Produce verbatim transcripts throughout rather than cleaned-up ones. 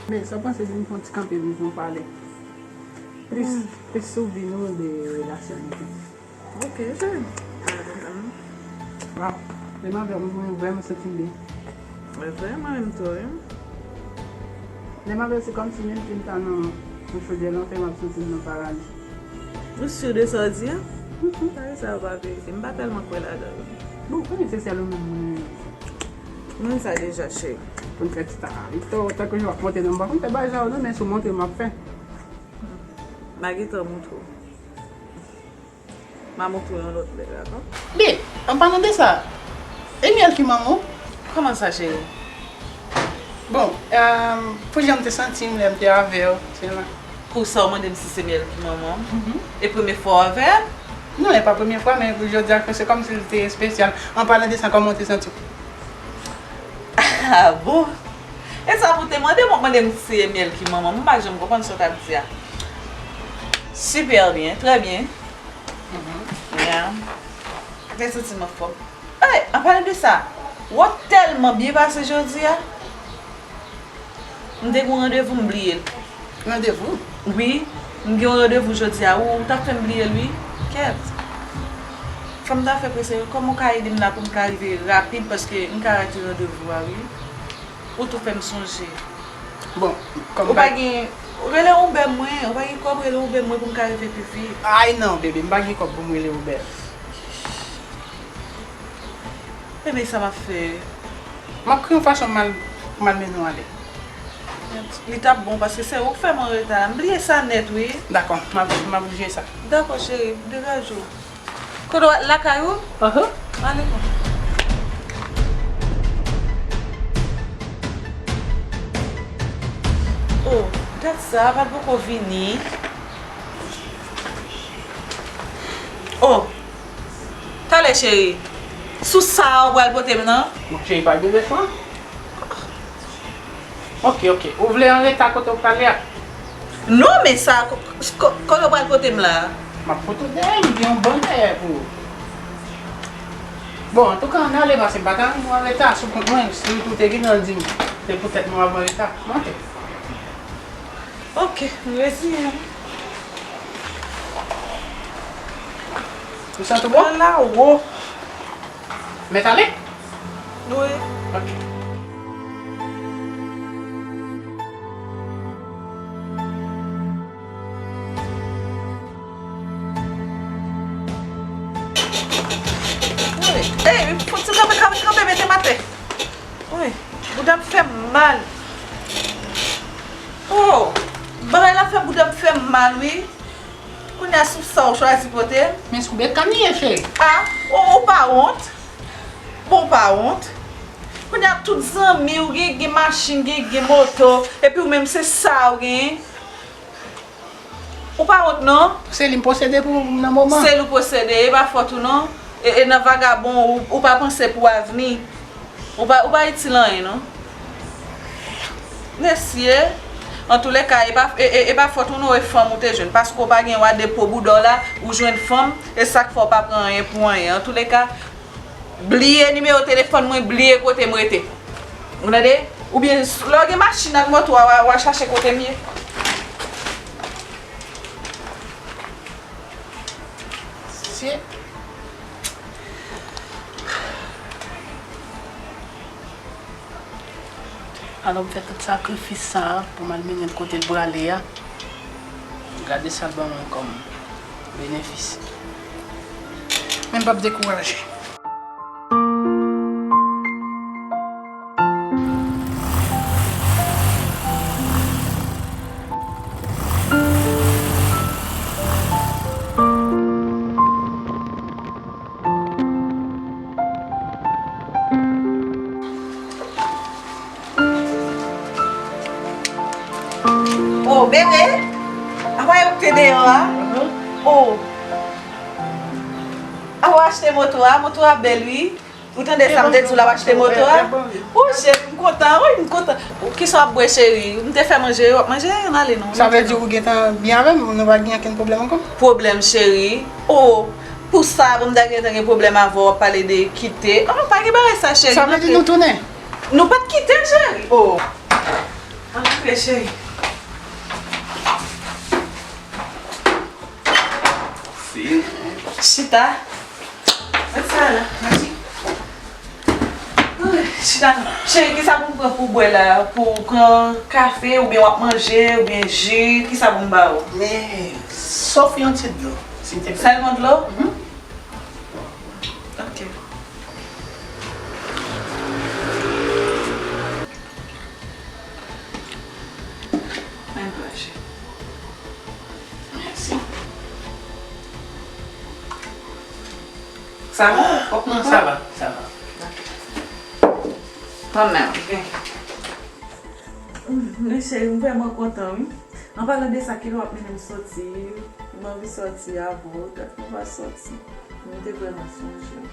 Men sa panse vin fè yon ti kanpe vin fè yon pale. Plis, plis sou vi nou de relasyon nou gen. Ok, cheri. Waw, lè m avè w, mwen vrèman santi m byen. Mwen vrèman menm tou, wi. Lè m avè w, se kòmsi menm si m ta nan yon chodyè lanfè, m ap santi m nan paradi. Ou si de sa w di a? Pale sa yo pa verite. M pa tèlman kwè ladan yo. Bon, ou konnen se sèl ou menm mwen renmen. Mwen sa deja, cheri. Pou n fè ti ta, tankou jan w ap montre nan m, m pa konn fè bagay sa yo non, men si w montre m, m ap fè. M a gentan montre w. M a montre w yon lòt lè, dakò? Babe, an palan de sa, e Miel ki manman w? Kòman sa, cheri? Bon, euh, pou jan m te santi m lè m te avè w, se la. Pou sa w mande m si se Miel ki manman m? Mhm. E premye fwa w avè l? Non, e pa premye fwa, men pou jodi a, se kòmsi l te espesyal. An palan de sa, kòman w te santi w? Ah bon? E sa pou te mande m, w mande m si se Miel ki manman m, m pa janm konprann sa w t ap di a. Super bien, très bien. Mhm. Yeah. Te santi m anfòm. Ey, an palan de sa, w ap tèlman byen pase jodi a. M te gen yon randevou, m bliye l. Randevou? Wi, m gen yon randevou jodi a. Ou t ap fè m bliye l, wi. Kèt. Fò m ta fè prese, wi. Kòman w ka ede m la pou m ka rive rapid, paske m ka rate randevou a, wi. Ou tou fè m sonje. Bon, kòm ou pa gen, rele Uber mwen, ou pa gen kòb, rele Uber mwen pou m ka rive pi vit. Ay non, bebe, m pa gen kòb pou m rele Uber. Ebyen, sa m ap fè? M ap kreye yon fason pou m al, pou m al mennen w ale. Li t ap bon, paske se ou k fè m an reta. M bliye sa nèt, wi. Dakò, m ap, m ap jere sa. Dakò, cheri, degaje w. Kote w, lakay ou? Aha. Ale non. Oh, dat sa, pa t poko vini. Oh, talè, cheri. Sou sa a ou pral pote m nan? Bon, cheri, pa gen lefan. Ok, ok. Ou vle anreta kote w prale a? Non, men sa, ko-, ko-, kote w pral pote m la? M ap pote w dèyè, m gen yon bann dèyè pou ou. Bon, antouka, ann ale, paske m pa ta renmen w anreta. Sou kont mwen, si w te gentan di m, se poutèt mwen w ap anreta. Monte. Ok, m reziyen m. Ou santi w bon? Ala wo. Mèt ale? Wi. Ok. Wi. Ey, fouti kanpe, kanpe, kanpe, mete m atè. Wi, bouda m fè m mal. Oh, bagay la fè bouda m fè m mal, wi. Kounye a sou sa ou chwazi pote m? Men sou bekàn li ye, cheri. Ah, ou, ou pa wont? Bon, ou pa wont? Kounye a tout zanmi ou gen, gen machin, gen, gen moto, epi ou menm se sa ou genyen? Ou pa wont non? Se li m posede pou nan moman. Se li w posede, e pa fòt ou non. E, e nan vagabon, ou, ou pa panse pou avni. Ou pa, ou pa itil anyen non. Mesye, antoulèka, e pa, e, e, e pa fòt ou non, e fanm ou te jwenn. Paske w pa gen wa de po bouda w la, ou jwenn fanm, e sa k fè w pa pran anyen pou anyen. Antoulèka, bliye nimewo telefòn mwen, bliye kote m rete. Ou tande? Oubyen, lè w gen machin ak moto a, w a, w a chache kote m ye. Shit. Alò, m fè tout sakrifis sa a pou m al mennen l kote l prale a. Gade sa l ban mwen kòm benefis. Men m p ap dekouraje. Oh, bebe, apa yo te deyò a? Oh. Apa w achte moto a? Moto a bèl, wi. Ou tande sa m te di w la w achte moto a? Ou cheri, m kontan, wi, m kontan. Ou kisa w ap bwè, cheri? M te fè manje, w ap manje, ann ale non. Sa vle di ou gentan byen avè m, nou pa gen okenn pwoblèm ankò? Pwoblèm, cheri? Oh, pou sa, pou m ta gentan gen pwoblèm avè w, w ap pale de kite. Oh, pa gen bagay sa, cheri. Sa vle di nou tounen? Nou pa t kite, cheri. Oh. Antre, cheri. Chita. Mèt sa la, mèsi. Ay, chita non. Cheri, kisa pou m pran pou w bwè la? Pou w pran kafe, oubyen w ap manje, oubyen ji? Kisa pou m ba ou? Men, sof yon ti dlo, silteplè. Sèlman dlo? Mhm. Ok. Mèsi. Sa va? Ah, non, sa va, sa va. Kanmenm. Men cheri, m vrèman kontan, wi. An palan de sa, kilè w ap mennen m soti? M anvi sòti avè w, dat nou pa sòti. M te vrèman sonje w.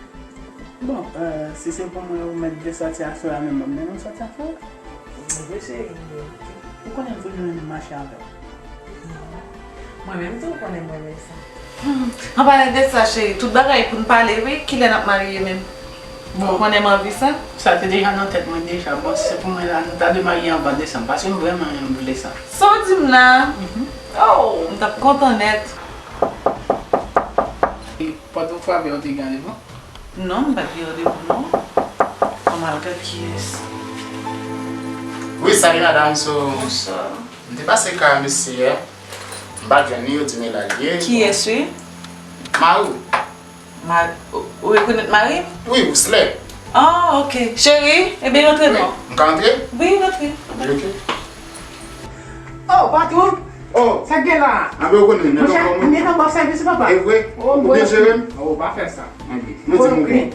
Bon, euh, si se pou mwen ou mèt de sòti aswè a menm, m ap mennen w sòti aswè a. Mwen vle cheri m ye. Ou konnen m toujou renmen mache avè w. Mwen menm tou, ou konnen m renmen sa. Hmm. An palan de sa, cheri, tout bagay pou n pale, wi. Kilè n ap marye menm? Bon, ou konnen m anvi sa. Sa te deja nan tèt mwen deja. Bon, si se pou mwen la, nou ta dwe marye anvan desanm, paske m vrèman vle sa. Sa w di m la? Mhm. Oh, m t ap kontan nèt. E pòt ou frape, ou te gen randevou? Non, m pa t gen randevou, non. Ann al gad kiyès. Wi, salut madame, so, Bonswa. M te pase kay mesye a. M pa t jwenn li, yo di m la l ye. Kiyès, wi? Mari w. Ma-, ou, ou rekonèt mari m? Wi, Rouslè. Ah, ok. Cheri, ebyen, rantre non. M ka rantre? Wi, rantre. Ok. Oh, patwon! Oh! Sa k gen la? Anben, ou konnen, m gentan ba w, m gentan ba w sèvis, papa. E vre? Oh, ou byen jere m? Oh, pa fè sa. Anben, mwen di m ou bon.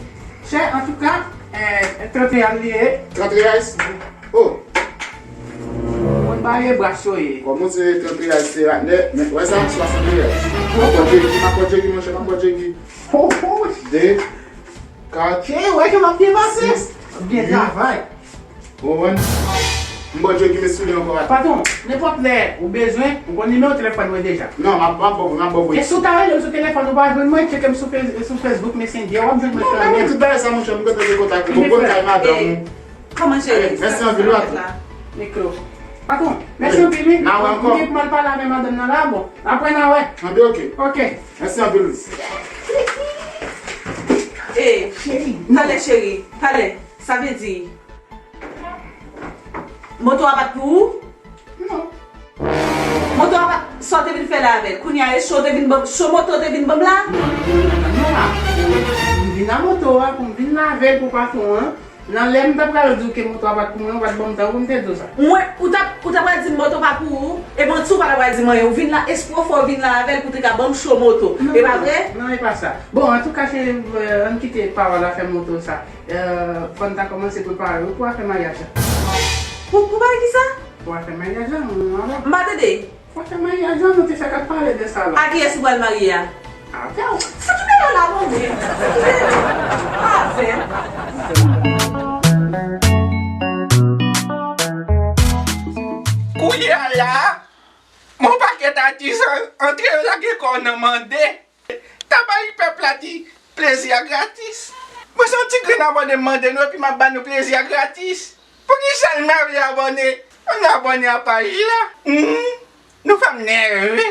Chè, antouka, eh, trant reyal li ye. Trant reyal? Oh! Mwen ba yo bras yo ye. Kòman se trant reyal se la? Nè, men, wè sa, swasant reyal. M ap pran Jegi, m ap pran Jegi, monchè, m ap pran Jegi. Oh, oh. De, kat. Chè, wè jan m ap byen pase. Sis, byen travay. Ou konprann? M ba w Jegi, men soulye ankò, patwon. Patwon, nenpòt lè ou bezwen, ou konn nimewo telefòn mwen deja. Non, m ap, m ap ba w, m ap ba w. E si w ta rele m sou telefòn, ou pa jwenn mwen, tcheke m sou Face-, sou Facebook Messenger, w ap jwenn mwen kanmenm. Non, men tout bagay sa, monchè, m kontan gen kontak ou. Bon, bon, kay madanm ou. Kòman cheri? Mèsi anpil, wi. Mikro. Patwon, mèsi anpil, wi. N a wè ankò. M gen pou m al pale avè madanm nan la, bon. Apre n a wè. Anben, ok. Ok. Mèsi anpil, wi. E, cheri, talè, cheri, talè. Sa vle di, moto a pa t pou ou? Non. Moto a pa, sa w te vin fè la avè l? Kounye a, e cho w te vin ban m, cho moto w te vin ban m la? Non, non, non, non, non, non. M vin a moto a pou m vin lave l pou patwon an. Nan lè m ta pral di w ke moto a pa t pou mwen, ou pa t ban m tan pou m te di w sa. Mwen, ou ta, ou ta pral di m moto pa pou ou, e manti ou pa ta pral di m anyen. Ou vin la espre w fè w vin la avè l pou w te ka ban m cho moto. E pa vre? Non, e pa sa. Bon, antouka, cheri, euh, ann kite pawòl afè moto sa. Euh, fò n ta kòmanse prepare wi pou afè maryaj la. Pou, pou bagay kisa? Pou afè maryaj la, non, non, non. M pa tande. Pou afè maryaj la, nou te fèk ap pale de sa la. A kiyès ou pral marye a? Avè w. Fout ou deyò la, non, mwen. Avè m. Kounye a la, yon pakèt atis an-, antre yo lage kò yo nan mande. Ta bay pèp la di plezi a gratis. Mwen se yon ti grenn abòne m mande nou epi m ap ba nou plezi a gratis. Poukisa n pa vle abòne? Ann abòne a paj la. Hmm, nou fè m nève.